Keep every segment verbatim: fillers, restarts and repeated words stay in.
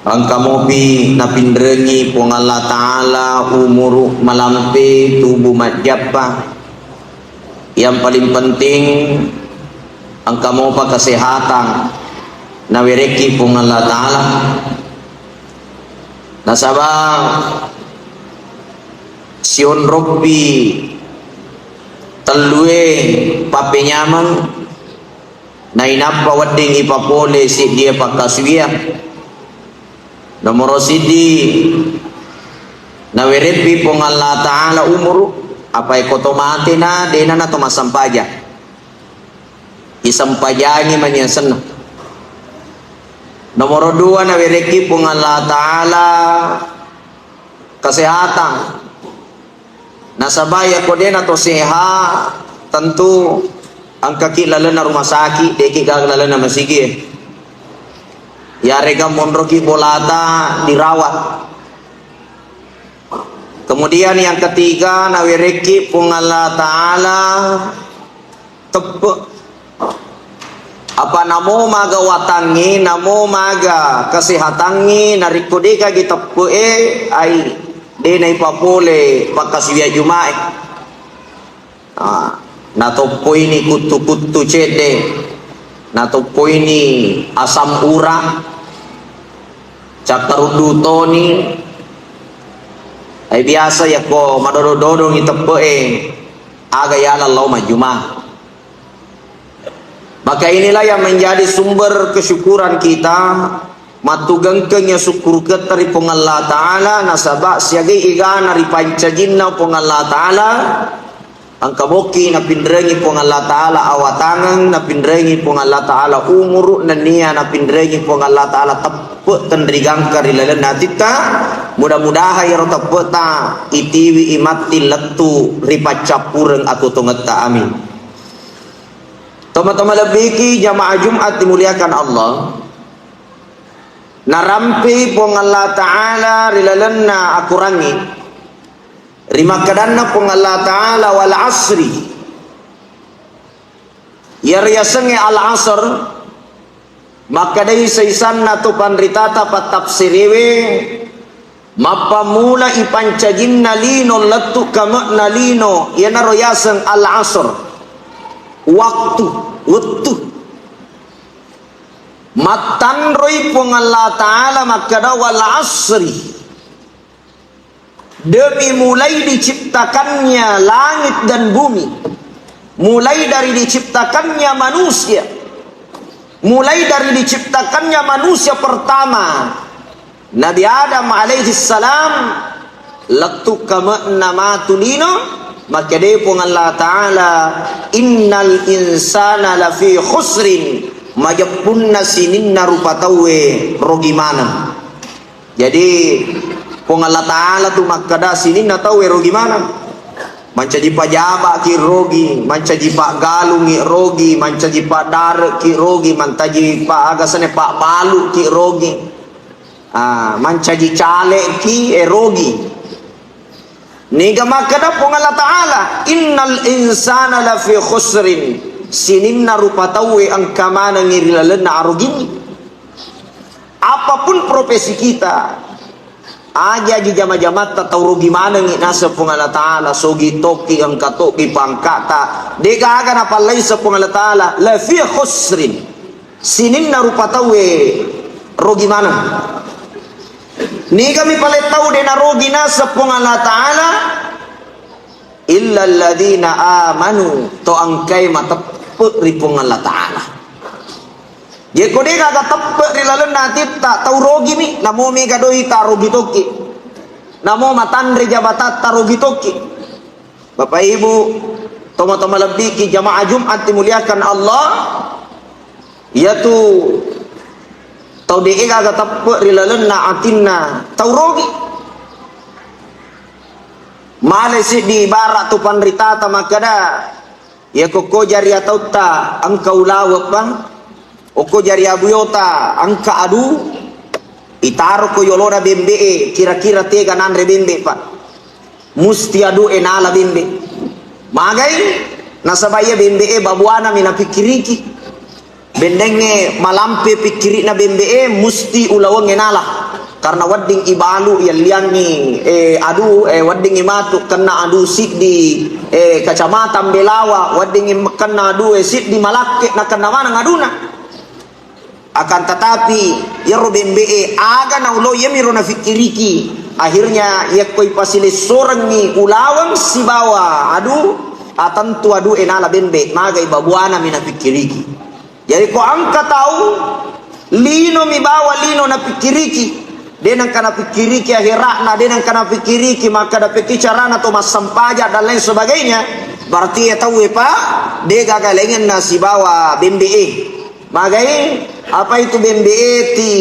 Engka mopi napinrengi Puang Allah Ta'ala umuru malampe, tubu majjappa. Yang paling penting, engka mopa kesehatan nawerekki Puang Allah Ta'ala. Nasaba sionroppi tellue pappenyameng, nainappa wedding ipapole seddie pakkasuwiyang. Nomoro siddi, nawereppi Puang Allah Ta'ala umuru, apa eko to matena, dena nato massampajang. Isampajangi mani asenna. Nomoro dua, nawerekki Puang Allah Ta'ala kesehatan. Nasaba iyako de nato seha, tentu engkaki lalenna rumah sakit, deki gaga lalenna masigi e. Yarega monroki bolata dirawat. Kemudian yang ketiga, nawerekki Puang Allah Ta'ala teppe. Apa namo maga watangnge, namo maga kesehatangnge, narekko de kagi teppe e, ai de naipapole pakkasuwiyang Jumae. Ah, natoppoini kuttu-kuttu cedde, natoppoini asam ura, cakkaruddu toni. Ai biasa yakko madodo-dodongi teppe e, aga yala lao majjuma. Maka inilah yang menjadi sumber kesyukuran kita, mattugengkeng ya sukkuruketta ri Puang Allah Ta'ala, nasaba siagai egana ri pancajinna Puang Allah Ta'ala, engka bokki napinrengi Puang Allah Ta'ala awatangeng, napinrengi Puang Allah Ta'ala umuru, nennia napinrengi Puang Allah Ta'ala teppe tenrigangka ri lalenna atitta. Mudah-mudahan iyaro teppeta itiwi imatti lettu ri paccappureng atuo-tuongetta. Amin. Tomatoa malebbiki jamaah Jumat dimuliakan Allah, narampei Puang Allah Ta'ala ri lalenna akorangnge, ri makkadanna Puang Allah Ta'ala, "Wal asri." Iyaro yasengnge al asr, makkedai saisanna to panritata pattafsirewe, mappammula ipancajinna lino lettu kame'na lino, iyanaro yaseng al asr. Waktu, wettu. Mattanroi Puang Allah Ta'ala makkeda, "Wal asri." Demi mulai diciptakannya langit dan bumi, mulai dari diciptakannya manusia, mulai dari diciptakannya manusia pertama, Nabi Adam alaihi salam, lettu kame'na matu lino, makkedai Puang Allah Ta'ala, "Innal insana lafi khusrin," majeppunna sininna rupa tauwe rogi maneng. Jadi, Puang Allah Ta'ala tu makkeda sininna tauwe rogi maneng. Mancaji pajabaki rogi, mancaji paggalungi rogi, mancaji padarekki rogi, mancaji pa-, aga senna, pabbaluki rogi. Ah, mancaji caleki, eh, rogi. Niga makkeda Puang Allah Ta'ala, "Innal insana lafi khusrin." Sininna rupa tauwe engka manengngi ri lalenna arogingngi. Apapun profesi kita, aja-aja jama-jamatta tau rogi manengngi naseng Puang Allah Ta'ala, sogi tokki, engka tokki pangkata, degaga napallaiseng Puang Allah Ta'ala, lafi khusrin. Sininna rupa tauwe rogi maneng. Nigami pale tau de narogi naseng Puang Allah Ta'ala, illa alladzina amanu, to engkai mateppe ri Puang Allah Ta'ala. Jekko de gaga teppe ri lalenna atitta, tau rogimi, namo mega doita rogi tokki. Namo matanre jabatatta rogi tokki. Bapak Ibu, tomatoa malebbiki jamaah Jumat dimuliakan Allah, iyatu tau de gaga teppe ri lalenna atinna tau rogi. Male siddi ibarat tu panritata makkeda, iya kokko jari atautta engka ulaweppa, okko jari abuyota engka adu, itaroko yolona bembe e, kira-kira tega nanre bembe, Pak? Musti adu e nala bembe. Magai? Nasaba iya bembe e babuana mi napikkiriki. Bendengnge malampe pikkiri'na bembe e, musti ulawengnge nala. Karena wedding ibalu yalliangngi, eh, adu, eh, wedding imatu kenna adu siddi, eh, kacamata Ambelawa, wedding im-, kenna adu, eh, siddi Malakke, nakenna maneng aduna. Akan tetapi, iyaro bembe'e aga naulo, iyamiro nafikkiriki. Akhirnya, iyakko ipasilessorengngi ulaweng sibawa adu, atentu adu e nala bembe, magai babuanami nafikkiriki. Jadi, ko engka tau linomi bawa lino napikkiriki, de nengka napikkiriki akhera'na, de nengka napikkiriki makkeda pekki carana to massempaja dan lain sebagainya, berarti iya tauwe pa de gaga laingenna sibawa bembe'e. Magai, apa itu bembe'e ti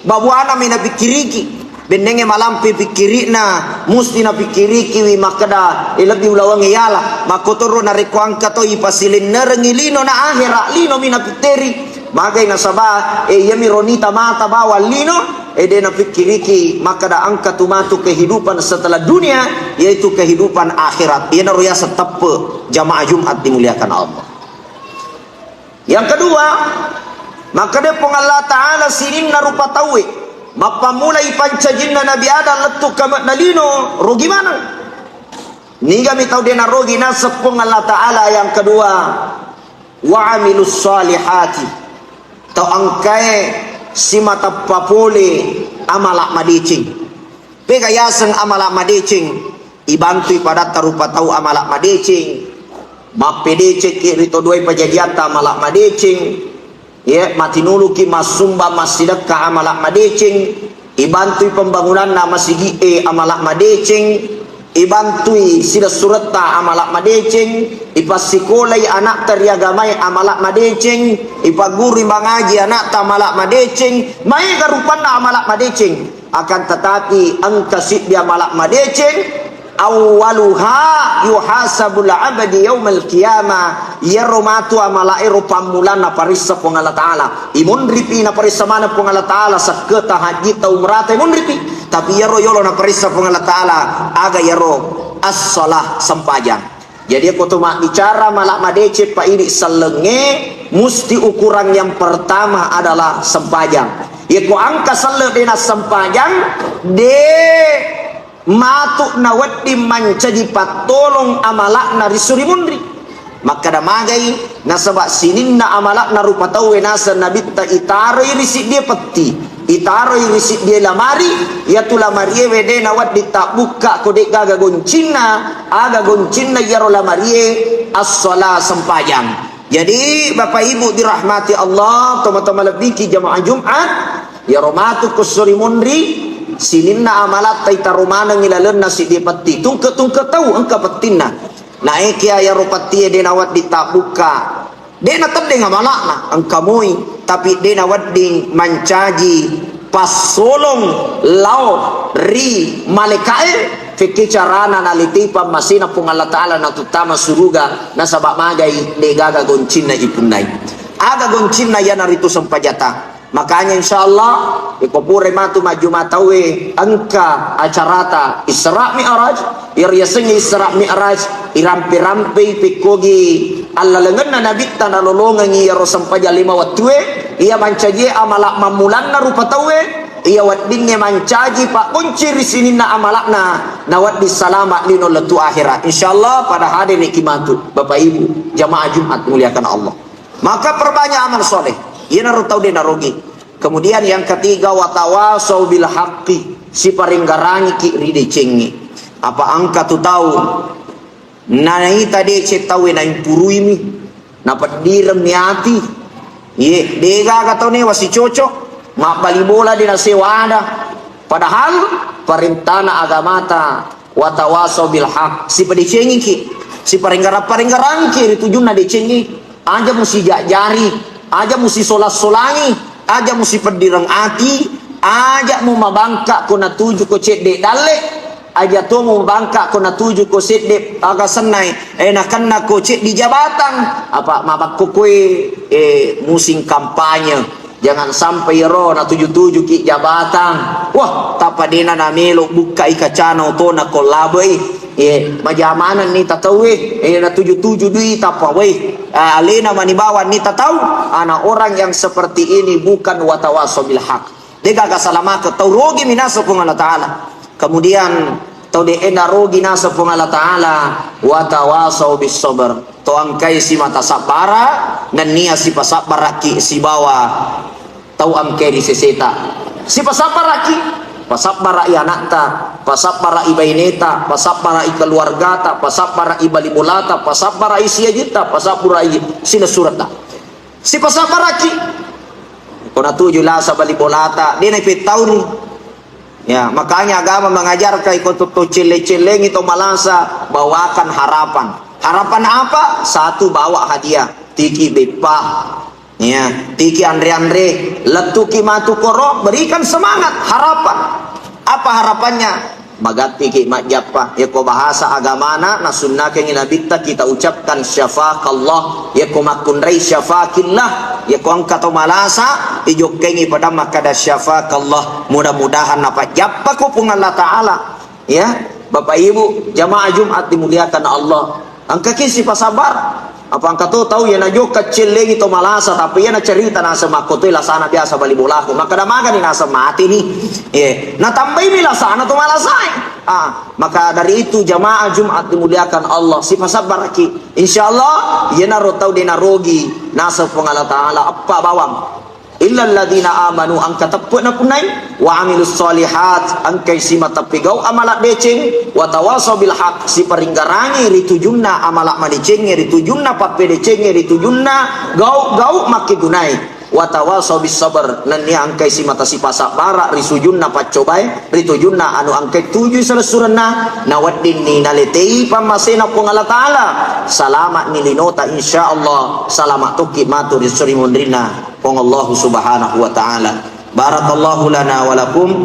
babuanami napikkiriki. Bennenge malampe pikkiri'na, musti napikkirikiwi makkeda, eh, lebbi ulawengnge yala. Makkotoro narekko engka to ipasilennerengngi lino na akhera, linomi napitteri. Magai nasaba, eh, iyamiro nita mata bawang lino, eh, de napikkiriki makkeda engka tu matu kehidupan setelah dunia, yaitu kehidupan akhirat. Iyanaro yaseng teppe jamaah Jumat dimuliakan Allah. Yang kedua, makkeda Puang Allah Ta'ala sininna rupa tauwe, mappammulai pancajinna Nabi Adam lettu kame'na lino, rugi maneng. Nigami tau de narugi naseng Puang Allah Ta'ala. Yang kedua, wa amilus salihati, tau engkae simateppa pole amala madeceng. Pega yaseng amala madeceng, ibantui padatta rupa tau amala madeceng, mappedecekki ri to duai pajajiatta amala madeceng, ye, matinuluki massumba massidekka amala madeceng, ibantui pembangunanna masigi'e amala madeceng, ibantui silessuretta amala madeceng, ipassikolai anakta ri agamae amala madeceng, ipaggurui mangaji anakta amala madeceng, maega rupanna amala madeceng. Akan tetapi, engka siddi amala madeceng, awwaluha yuhasabul abdi yaumal qiyamah, iyaro matu amala ero pammulanna paressa Puang Allah Ta'ala. Imunripi naparessa maneng Puang Allah Ta'ala, sekketa, hajjitta, umrata, imunripi. Tapi iyaro yolo naparessa Puang Allah Ta'ala, aga iyaro? As-salah, sempajang. Jadi, ko to mabbicara mala madeceng pa idi sellengnge, musti ukuran yang pertama adalah sempajang. Yeko engka selleng de nassempajang, de matu nawedding mancaji pattolong amala'na ri suri munri. Makkeda magai, nasaba sininna amala'na rupa tauwe naseng Nabitta itaroi ri siddie petti. Itaroi ri siddie lamari, iyatu lamarie we de nawedding tabbukka ko de'gaga goncinna, aga goncinna iyaro lamarie? As-sala, sempajang. Jadi, Bapak Ibu dirahmati Allah, tomatoa malebbiki jamaah Jumat, iyaro matu ko suri munri, sininna amalatta itaro manengngi lalenna siddie petti. Tungke-tungke tau engka pettinna. Naekia iyaro pettie de nawedding tabbukka. De nateddeng amala'na, engka moi, tapi de nawedding mancaji passolong lao ri malaeka'e, fekke carana nalitipang masena Puang Allah Ta'ala natuttama suruga, nasaba magai de gaga goncinna ipunnai. Aga goncinna? Iyanaritu sempajata. Makanya, insya Allah, iko pura matu majjuma tauwe engka acarata Isra Mi'raj, iyaro yasengnge Isra Mi'raj, irampe-rampei pekkogi allalengenna Nabitta nalolongengi iyaro sempajang lima wettue, iya mancaji amala mammulanna rupa tauwe, iya weddingnge mancaji pabonci ri sininna amala'na, nawedding salama lino lettu akhera. Insya Allah, pada hadiriki matu, Bapak Ibu, jamaah Jumat muliakan Allah. Maka perbanyak amal soleh. Iyanaro tau de narogi. Kemudian yang ketiga, watawasau bil haqqi, siparinggarangiki ri decengnge. Apa engka tu tau naita deceng tauwe naimpuruimi, napeddiremmi ati. Ye, degaga tau newa sicocok, mabbali bola de nasewa ada. Padahal parentana agamata, watawasau bil haq, sipadecengiki, siparenggarang-parenggarangki ri tujunna decengnge. Aja musijajari, aja musisolang-solangi, aja musipeddireng ati, aja mumabangka ko natuju ko cedde dalle, aja to mumabangka ko natuju ko sedde aga sennai, eh, nakenna ko ceddi jabatang, apa mabakko koe, eh, musim kampanye. Jangan sampai ro natuju-tujuki jabatang. Wah, tappa dena namelo bukkai kacana otona ko labei. Eh, majamanenni tatauwe, eh, natuju-tuju dui tappa wei. Ah, alena mani bawanni tatau. Ana orang yang seperti ini bukan watawasau bil haq. Degaga salamaka tau rogi minasa Puang Allah Ta'ala. Kemudian tau de ena rogi nasa Puang Allah Ta'ala, watawasau bis sabr. Tau engkai simata sabbara, nennia sipasabbaraki sibawa tau engkai ri seseta. Sipasabbaraki, pasabbara i anakta, pasabbara i baineta, pasabbara i keluargata, pasabbara i bali bolata, pasabbara i siajitta, pasabbara i silessuretta. Sipasabbaraki. Ko natuju lasa bali bolata, de naipettauni. Ya, makanya agama mengajarkan iko to, to celle-cellengi to malasa, bawakan harapan. Harapan apa? Satu, bawa hadiah. Tiki beppa. Ya, tiki anre-anre. Lettuki matu koro, berikan semangat, harapan. Apa harapannya? Magattiki majjappa. Yako bahasa agamana, nasunnakengi nabitta kita ucapkan syafakallah. Yako makkunrai syafakillah. Yako engka to malasa, ijokkengi pada makkada syafakallah. Mudah-mudahan napajjappako Puang Allah Ta'ala. Ya, Bapak Ibu, jamaah Jumat dimuliakan Allah. Engkaki sipasabbar. Apa engka to tau ya najokka cellengi to malasa, tapi ya nacerita naseng makkotoi lasana biasa bali bolaku. Makkada magani naseng mati ni. Ya, natambaimi lasana to malasae. Ah, maka dari itu jamaah Jumat dimuliakan Allah, sipasabbaraki. Insya Allah, yenaro tau de narogi naseng Puang Allah Ta'ala, eppa bawang. Illalladzina amanu, engka teppe'na punnai, wa amilus solihat, engkai simata pigau amala deceng, wa tawasau bil haq, siparinggarangi ri tujunna amala madecengnge, ri tujunna pappedecengnge, ri tujunna gau-gau makkegunai, wa tawasau bis sabr, nennia engkai simata sipasabbara ri sujunna paccobae, ri tujunna anu engkai tujui selessurenna, naweddinni naletei pammasena Puang Allah Ta'ala, salama'ni linota, insya Allah, salama tokki matu ri suri munrinna. Puang Allahu Subhanahu wa Ta'ala. Barakallahu lana wa lakum.